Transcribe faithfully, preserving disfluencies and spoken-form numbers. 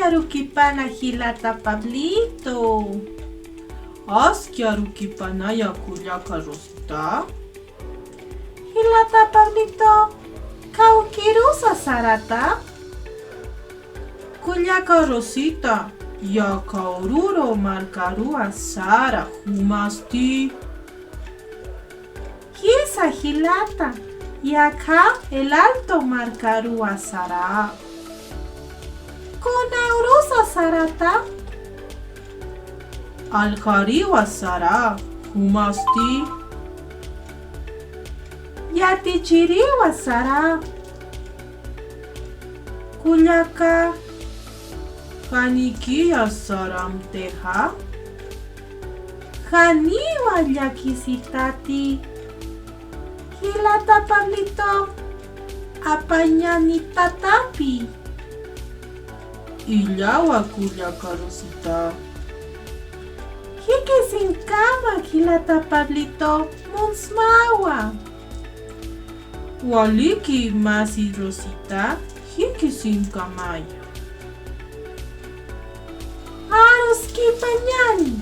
Arukipana jilata Pablito. Aski arukipanaya kullaka Rosita. Jilata Pablito, ¿kawkirusa sarata? Kullaka Rosita, yaka ururu markaruwa sara, ¿jumasti? Jisa jilata, yaka El Alto markaruwa sara. ¿Kunawrusa sarata? Aljariwa sara, ¿jumasti? Yatichiriwa sara. Kullaka, ¿janikiya saramtixa? Janiwa llakisitati. Jilata Pablito, apañani tatapi. Illawa kullaka Rosita. Jikisinkama jilata Pablito, munsmawa. Waliki masi Rosita, jikisinkamaya. Aruskipañani,